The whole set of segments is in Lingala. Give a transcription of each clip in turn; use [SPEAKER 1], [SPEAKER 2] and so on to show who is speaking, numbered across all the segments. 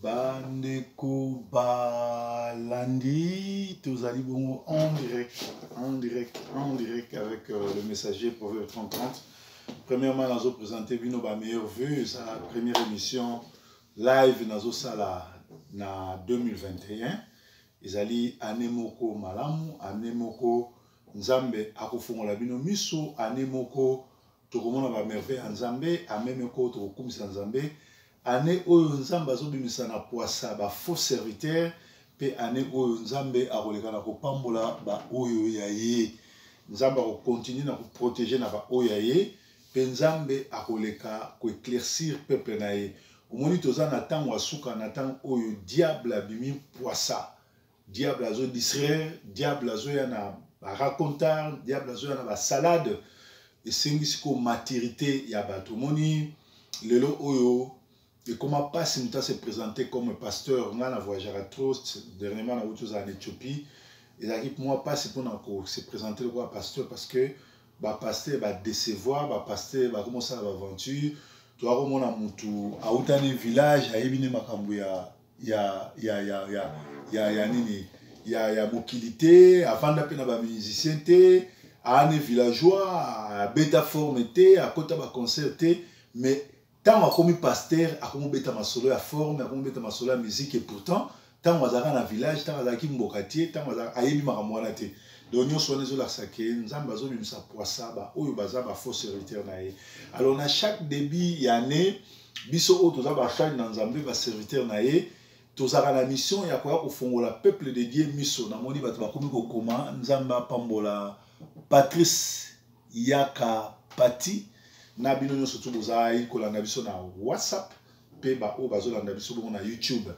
[SPEAKER 1] Bandeko balandi, tozali bongo en direct, en direct, en direct avec le messager Proverbe 3030. Premièrement, nazo présenter bino ba meilleurs vues, eza première émission live nazo sala na 2021. Ezali année moko malamu, année moko Nzambe akofongola bino miso, année moko tokomona ba merveille ya Nzambe, année moko tokokumisa Nzambe. Annee oyo Nzambe azobimisa na pwasa ba faux serviteurs pe annee oyo Nzambe akoleka na kopambola ba oyo ya ye. Nzambe ako continuer na ko proteger na ba oyo ya ye pe Nzambe akoleka ko eclaircir peuple na ye. Omoni toza na tango ya suka na tango oyo diable abimi pwasa. Diable azo distraire, diable azoya na ba racontars, diable azoya na ba salade. Esengi sikoyo maturite ya bato. Omoni lelo oyo ekoma mpasi moto ase présenter comme pasteur. Ngai na voyageaka trop, dernièrement nauti ozala na Ethiopie, ezalaki mwa mpasi mpona ko se présenter lokola pasteur parce que ba pasteur ba décevoir, ba pasteur bakoma kosala ba aventure. Toya komona motu awutani village, ayebi nde makambo ya ya ya ya ya ya ya nini ya ya mokili te, avanda mpe na ba musicien te, aane villageois, abeta forme te, akota ba concert te, mais ntango akomi pasteur akomi obeta masolo ya forme, akomi obeta masolo ya musique, et pourtant ntango azalaka na village, ntango azalaki mbokatie, ntango ayebi makambo wana te. Donc nyonso wana ezolakisa ke Nzambe azobimisa pwasa ba oyo baza ba faux serviteur na ye. Alors na chaque début ya année, biso oyo toza basali na Nzambe, ba serviteur na ye, tozalaka na mission ya koya kofongola peuple de Dieu miso. Namoni bato bakomi kokoma, Nzambe apambola Patrice Yaka Pati na bino nyonso tu bozali kolanda biso na WhatsApp mpe baoyo bazolanda biso bongo na YouTube.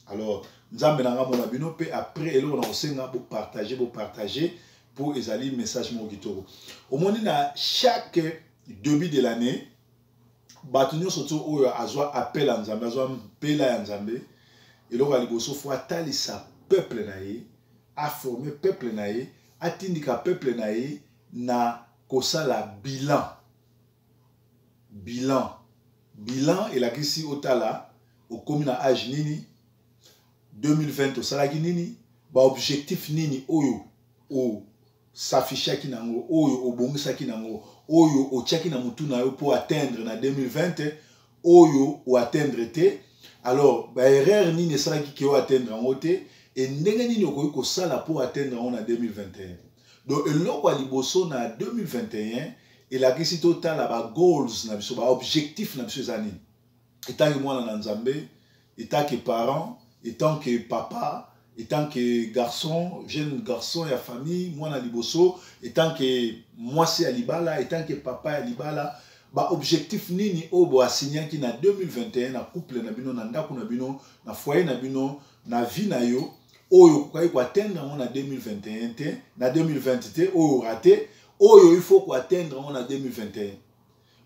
[SPEAKER 1] Alors Nzambe na nga mona bino mpe après eloko na kosenga bopartage, bopartage mpo ezali message moko kitoko. Omoni na chaque début de l'année bato nyonso tu oyo azwa appel ya Nzambe, azwa mpela ya Nzambe, eloko ya liboso fo atalisa peuple na ye, aforme peuple na ye, atindika peuple na ye na kosala bilan. Bilan, bilan elakisi otala okomi na age nini, 2020 osalaki nini, ba objectif nini oyo o s'affichaki nango, oyo obongisaki nango, oyo otiaki na mutu na yo po atteindre na 2020, oyo o atteindre te. Alors ba erreur nini esalaki ke o atteindre yango te, e ndenge nini okoki kosala po atteindre yango na 2021. Donc eloko ya liboso na 2021 elakisi totala ba goals na biso, ba objectif na biso eza nini. Etangi mwana na Nzambe, etant que parent, etant que papa, etant que garçon, jeune garçon ya famille, mwana liboso, etant que mwasi ya libala, etant que papa ya libala, ba objectif nini oyo bo assignaki na 2021 na couple na bino, na ndako na bino, na foyer na bino, na vie na yo, oyo okokaki ko atteindre yango na 2021 te, na 2020 te, oyo raté, oyo il faut ko atteindre yango na 2021.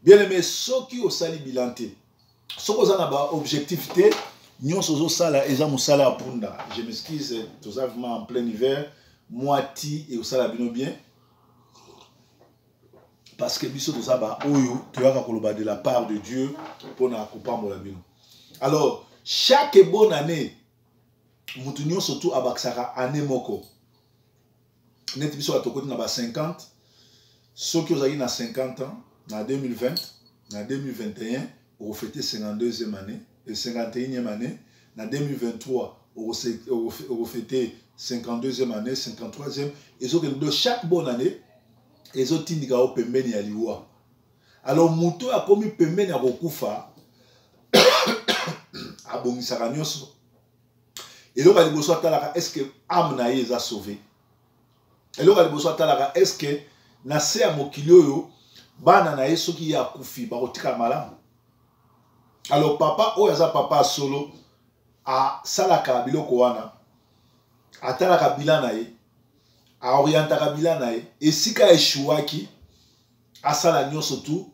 [SPEAKER 1] Bien aimé, soki osali bilan te, soki oza na ba objectif te, nyonso ozosala eza mosala ya punda. Je m'excuse, toza vraiment en plein hiver, mwa ti ekosala bino bien parce que biso toza ba oyo toyaka koloba de la part de Dieu mpona kopambola bino. Alors chaque bonne année mutu nyonso tu abakisaka année moko. Neti biso bato tokoti na ba 50, soki ozalaki na 50 ans na 2020, na 2021 okofete 52e année et 51e année, na 2023 okofete 52e année, 53e, ezokende. Donc chaque bonne année ezotindika yo pembeni ya liwa. Alors moto oyo akomi pembeni ya kokufa abongisaka nyonso. Eloko ya liboso atalaka, est-ce que âme na ye eza sauvé? Eloko ya liboso atalaka, est-ce que na se ya mokili oyo bana na ye soki ye akufi bakotikala malamu? Alors papa oyo aza papa ya solo asalaka biloko wana, atalaka bilan na ye, aorientaka bilan na ye esika echouaki, asala nyonso tu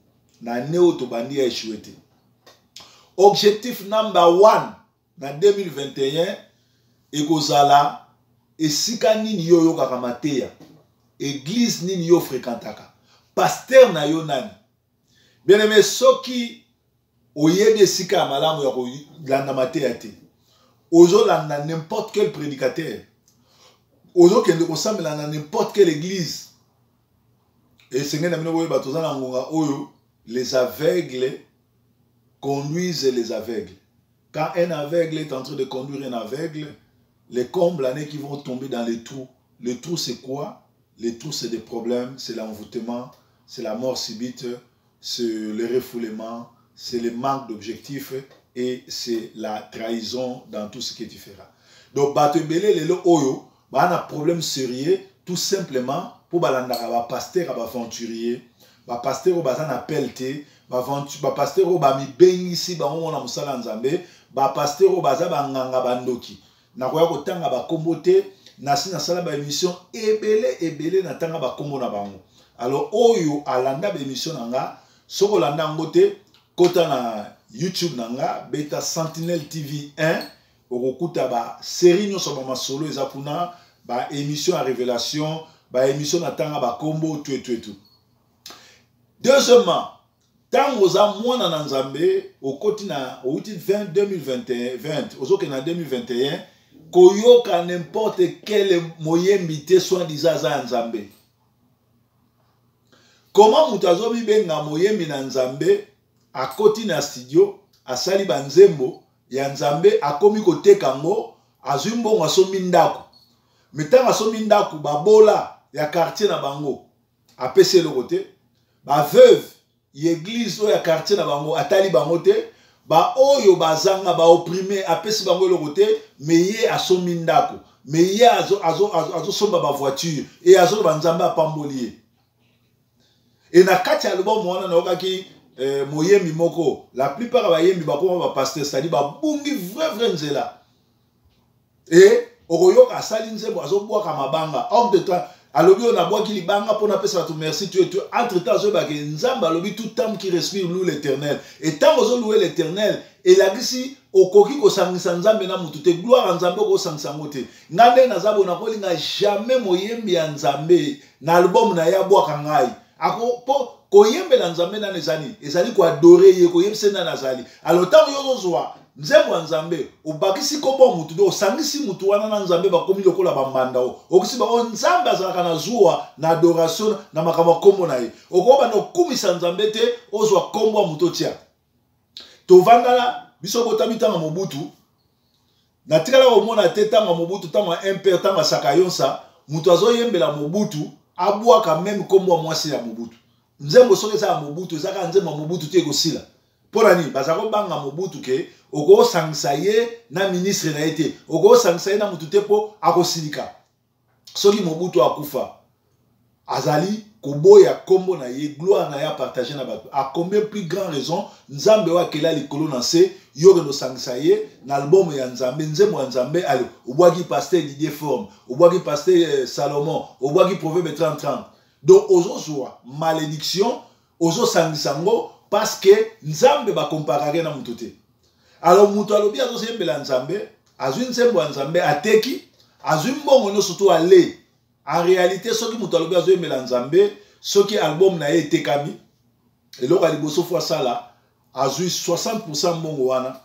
[SPEAKER 1] na année oyo tobandi ya échoué te. Objectif number 1 na 2021 ekozala esika nini yo oyokaka mateya, église nini yo fréquentaka, pasteur na yo nani. Bien aimé, soki oyebi esika ya malamu ya kolanda mateya te, Ozolanda n'importe quel prédicateur, ozokende kosambela na n'importe quelle église. Esengeli na bino boyeba, toza na ngonga oyo les aveugles conduisent les aveugles. Quand un aveugle est en train de conduire un aveugle, les combles années qui vont tomber dans les trous. Les trous, c'est quoi? Les trous, c'est des problèmes, c'est l'envoûtement, c'est la mort subite, c'est le refoulement, c'est le manque d'objectifs et c'est la trahison dans tout ce que tu feras. Donc, bato ebele lelo oyo, ba na problème sérieux, tout simplement, pour balandaka ba pasteur, ba aventurier, ba pasteur oyo baza na appel te, ba pasteur oyo bamibengisi bango na mosala ya Nzambe, ba pasteur oyo baza banganga, bandoki. Nakoya kotanga bakombo te, nasi nasala ba émission ebele ebele, natanga bakombo na bango. Alors oyo alanda ba émission na nga, soki olanda yango te, kota na YouTube na nga, beta Sentinelle TV 1, okokuta ba série nyonso, ba masolo eza kuna, ba émission ya révélation, ba émission natanga bakombo, tout et tout et tout. Deuxièmement, ntango oza mwana na Nzambe, okoti na outi 20 2021 20, ozokende na 2021, koyoka n'importe quel moyembi te soi-disant aza ya Nzambe. Koma moto azomibenga moyembi na Nzambe, akoti na studio, asali banzembo ya Nzambe, akomi koteka yango, azwi mbongo, asombi ndako. Me ntango asombi ndako, babola ya quartier na bango apesi eloko te, baveuve ya église oyo ya quartier na bango atali bango te, baoyo bazanga, baopprimé, apesi bango eloko te. Me ye asombi ndako, me ye azosomba bavoiture e azoloba Nzambe apamboli ye. E na kati ya album wana nayokaki moyembi moko. La plupart ya bayembi bakoma bapasteur, c'est-à-dire babungi vrai vrai nzela. E okoyoka asali nzembo, azobwaka mabanga. Homme de temps alobi oyo nabwaki libanga mpo napesa bato merci tu etu. Entre temps azoyebake Nzambe alobi: "Toute âme qui respire loue l'Éternel." E ntango ozolouer l'Éternel, elakisi okoki kosangisa Nzambe na motu te. Gloire ya Nzambe okosangisa yango te. Ngai nde naza boye, nakolinga jamais moyembi ya Nzambe na album na ye abwaka ngai. Mpo koyembela Nzambe nani ezali? Ezali koadorer ye, koyebisa nani azali. Alors ntango yo ozozwa nzembo ya Nzambe, obakisi kombo ya mutu, nde osangisi mutu wana na Nzambe, bakomi lokola bambanda. O okisi bango. Nzambe azalaka na zuwa na adoration na makambo ya kombo na ye. Okobanda okumisa Nzambe te, ozwa kombo ya mutu otia. Tovandala biso, botami ntango Mobutu, natikala komona te ntango ya Mobutu, ntango ya MPR, ntango ya Sakayonsa, moto azoyembela Mobutu abwaka même kombo ya mwasi ya Mobutu. Nzembo soki eza ya Mobutu, eza kaka nzembo ya Mobutu te, ekosila. Mpo na nini? Baza kobanga Mobutu ke okosangisa ye na ministre na ye te, okosangisa ye na motu te, mpo akosilika. Soki Mobutu akufa, azali koboya nkombo na ye, gloire na ye apartage na bato, à combien plus grand raison Nzambe oyo akela likolo na se, yo okende osangisa ye na album ya Nzambe, nzembo ya Nzambe? Ale obwaki pasteur Didier Forme, obwaki pasteur Salomon, obwaki Proverbe 30 30. Donc ozozwa malédiction, ozosangisa yango, parce que Nzambe bakomparake na motu te. Alors moto alobi azoyembela Nzambe, azwi nzembo ya Nzambe, ateki, azwi mbongo nyonso to ale. En réalité, soki moto alobi azoyembela Nzambe, soki album na ye etekami, eloko ya liboso fo asala, azwi 60 mbongo wana,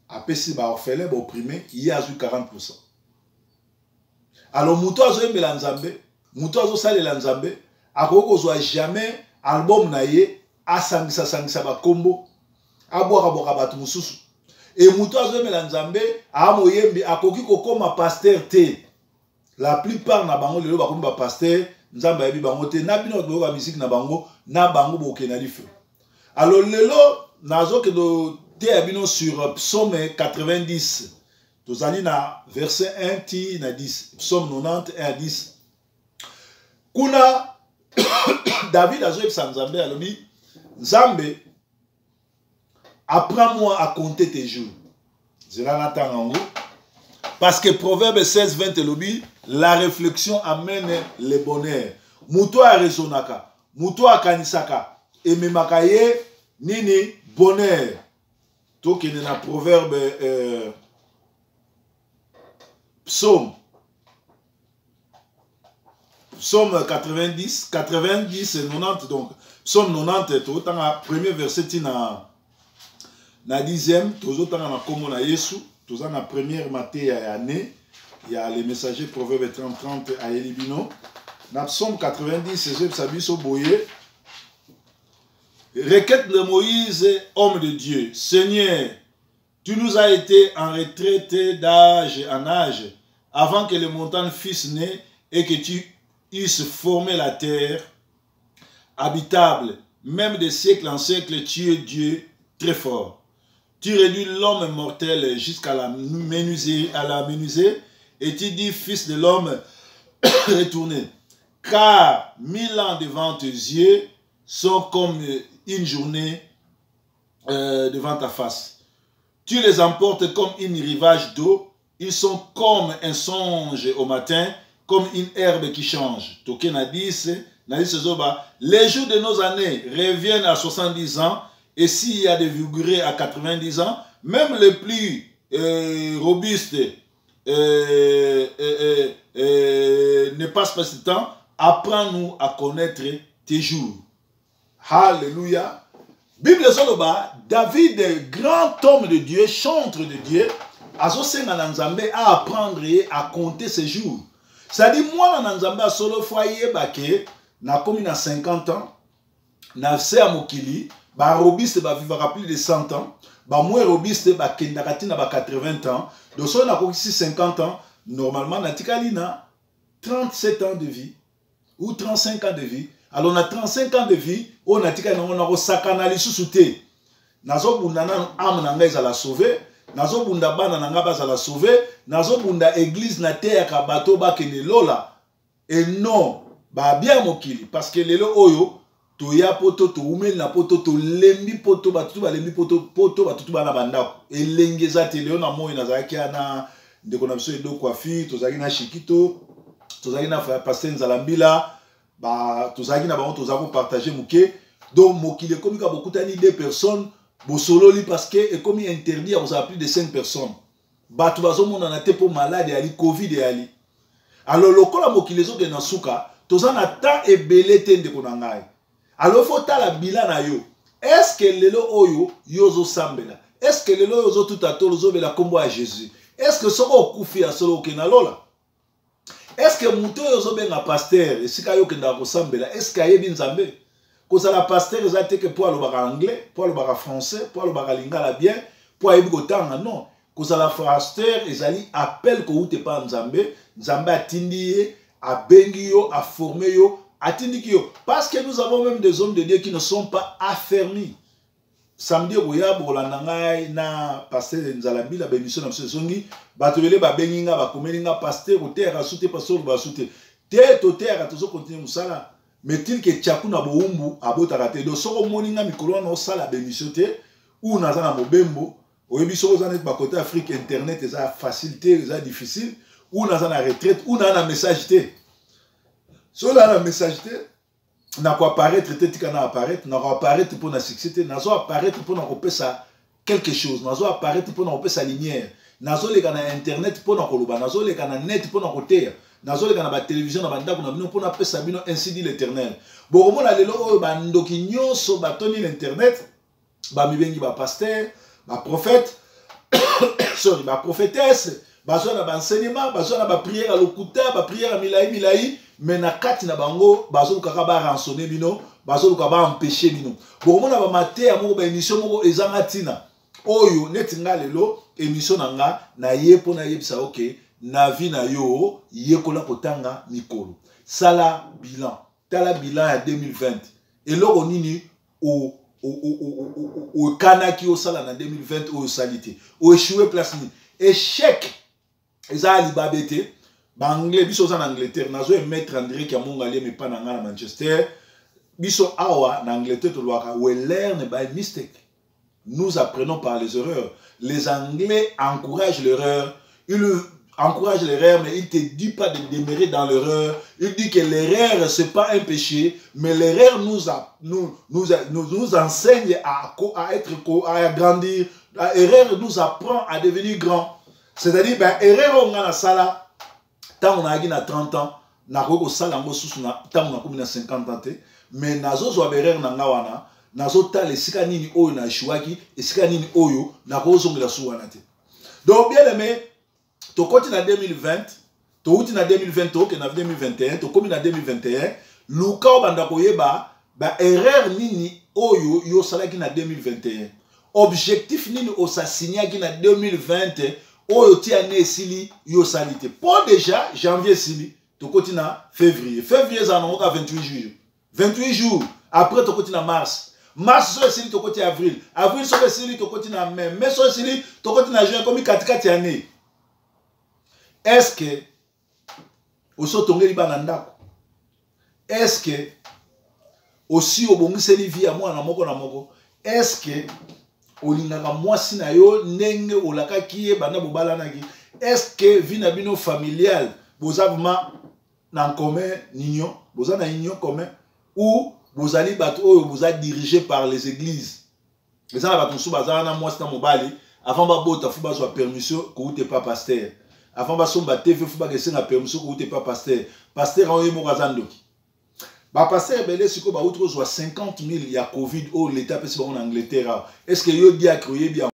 [SPEAKER 1] apesi baorphelin, baopprimé, ye azwi 40. Alors moto azoyembela Nzambe, moto azosalela Nzambe, akoki kozwa jamais album na ye asangisa-sangisa bakombo, abwakabwaka bato mosusu. E moto azoyembela Nzambe, aa moyembi, akoki kokóma pasteur te. La plupart na bango lelo bakomi bapasteur, Nzambe ayebi bango te. Na bino bato boyoka misiki na bango, na bango bokende na lifelo. Alors lelo nazokende teya bino sur Psaume 90. Tozali na verset 1 ti na 10. Psaume 90, 1 à 10. Kuna David azoyebisa Nzambe, alobi: "Nzambe, apprends-moi à compter tes jours." Nzela natanga yango, parce que Proverbe 16 20 elobi: "La réflexion amène le bonheur." Moto araisonnaka, moto akanisaka, ememaka ye nini? Bonheur. Tokende na proverbe, psaume 90, 90 et 90. Donc psaume 90, tozotanga premier verset ti na 10e. Tozotanga na nkombo na Yesu. Toza na première mateya ya année ya le messager Proverbe 30-30 ayeli bino. Na psaume 90 ezoyebisa biso boye: Requête de Moïse, homme de Dieu. Seigneur, tu nous as été en retraite d'âge en âge, avant que les montagnes fussent nées et que tu eusses formé la terre habitable. Même de siècle en siècle, tu es Dieu très fort. Tu réduis l'homme mortel jusqu'à la menuiserie, à la menuiserie, et tu dis, fils de l'homme, retournez. Car 1000 ans devant tes yeux sont comme une journée devant ta face. Tu les emportes comme une rivage d'eau. Ils sont comme un songe au matin, comme une herbe qui change. Toke na 10, na 10 zoba. Les jours de nos années reviennent à 70 ans, et s'il y a des vigoureux à 90 ans, même les plus robustes ne passent pas ce temps. Apprends-nous à connaître tes jours. Alléluia. Bible ezoloba, David, grand homme de Dieu, chantre de Dieu, azosenga na Nzambe aapprendre ye à compter ses jours. C'est-à-dire, mwana na Nzambe asolo faut ayeba ke nakomi na 50 ans na se ya mokili. Barobustes bavivaka plus de 100 ans, bamoins robustes bakendaka ntina ba 80 ans. Donc soki nakokisi 50 ans, normalement natikali na 37 ans de vie ou 35 ans de vie. Alors na 35 ans de vie oyo natikali nango, nakosakana lisusu te. Nazobunda nanu âme na ngai ezala sauvé, nazobunda bana na ngai bazala sauvé, nazobunda église nateyaka bato bakende lola et non babia mokili. Parce que lelo oyo toya poto, toumeli na poto, tolembi poto, bato tu balembi poto, poto bato tu bana bandako, elengi eza te. Lelo na moi nazalaki na ndeko na biso Edo Kwafi, tozalaki na Shikito, tozalaki na pasteur Nzala Mbila, tozalaki na bango, tozalaki kopartager moke. Donc mokili ekomi kaka bokutani deux personnes, bosololi, parce que ekomi interdit ya kozala plus de cinq personnes. Bato bazomonana te mpo malade eyali, Covid eyali. Alors lokola mokili ezokende na suka, toza na temps ebele te, ndeko na ngai. Alors faut tala bilan na yo. Est-ce lelo oyo yo ozosambela? Est-ce lelo oyo ozotuta tolo, ozobela nkombo ya Jésus? Est-ce soki okufi ya solo, okende na lola? Est-ce moto oyo ozobenga pasteur, esika yo okendaka kosambela, est-ce ayebi Nzambe? Kozala pasteur eza te ke mpo alobaka anglais, mpo alobaka français, mpo alobaka lingala bien, mpo ayebi kotanga. Non, kozala pasteur ezali appel kouta epa Nzambe. Nzambe atindi ye, abengi yo, aforme yo, atindiki yo. Parce que nous avons même des hommes de Dieu qui ne sont pas affermis. Samedi okoya bokolanda ngai na pasteur Nzala Mbila. Baémission na biso ezongi. Bato ebele babengi nga, bakomeli nga: "Pasteur, oteyaka su te, pasteur, oloba su te." Te, toteyaka, tozocontinuer mosala, mais tilke tiaku na bowumbu abotaka te. Donc soki omoni nga mikolo wana osala baémission te ou naza na mobembo, oyebi soki oza neti bakote Afrique, internet eza facile te, eza difficile, ou naza na retraite, ou naza na message te. Soki naza na message te, nakoapparaître te. Tika na apparaître, nakoapparaître mpo na succès te, nazo apparaître mpo na kopesa quelque chose, nazo apparaître mpo na kopesa lumière. Nazoleka na internet mpo na koloba, nazoleka na net mpo na koteya, nazoleka na batelevizio, na bandako na bino mpo napesa bino ainsi dit l'Éternel. Bokomona lelo oyo bandoki nyonso batoni na internet, bamibengi bapasteur, baprophète, sorry, baprophétesse, bazwa na baenseignement, bazwa na baprière ya lokuta, baprière ya milai milai, mais na kati na bango bazolukaka barançonner bino, bazoluka baempêcher bino. Bokomona bamateya moko, baémission moko ezanga ntina. Oyo neti nga lelo, émission na nga na ye mpo nayebisa: oke na vie na yo, yekola kotanga mikolo, sala bilan, tala bilan ya 2020, eloko nini okanaki osala na 2020 oyo osali te, oéchoué place nini? Échec eza libabe te. Baanglais, biso oza na Angleterre, nazo émettre en direct ya Mongali epa na ngai na Manchester. Biso awa na Angleterre tolobaka: "We learn by mistake." Nous apprenons par les erreurs. Les Anglais encouragent l'erreur. Ils encouragent l'erreur, mais il te dit pas de demeurer dans l'erreur. Il dit que l'erreur, c'est pas un péché, mais l'erreur nous, a, nous, nous, nous, nous enseigne à être, à grandir. L'erreur nous apprend à devenir grand. C'est-à-dire, ben, erreur oyo nasala ntango nayaki na 30 ans, nakoki kosala yango susu ntango nakomi na 50 ans te. Mais nazozwa baerreur na nga wana, nazotala esika nini oyo naéchouaki, esika nini oyo nakozongela su wana te. Donc, bien aimé, tokoti na 2020, touti na 2020, tokende na 2021, tokomi na 2021. Luka obanda koyeba baerreur nini oyo yo osalaki na 2021, objectif nini osasignaki na 2020 oyo ti ane esili yo osali te. Mpo déjà janvier esili, tokoti na février. Février ezala nango ka 28 jours. 28 jours après, tokoti na mars. Mars so esili, tokoti avril. Avril soki esili, tokoti na mai. Mai so esili, tokoti na juin. Ekomi katikati ya année. Est ce que osi otongeli bana ndako? Est ce que osi obongiseli vie ya mwana moko na moko? Est ce que olingaka mwasi na yo ndenge olakaki ye banda bobalanaki? Est ce que vie na bino familiale, boza vraiment na commun union, boza na union commun, ou bozali bato oyo boza dirigé par les églises? Eza na bato mosusu baza wana, mwasi na mobali, avant babota, faut bazwa permission kouta epa pasteur. Avant basomba TV, faut bakesenga permission kouta epa pasteur. Pasteur yango ye moko aza ndoki. Bapasteur ebele sikoyo bauti kozwa 50 000 ya Covid oyo l'État apesi bango na Angleterre awa. Est ce que yo diacre oyebi yango?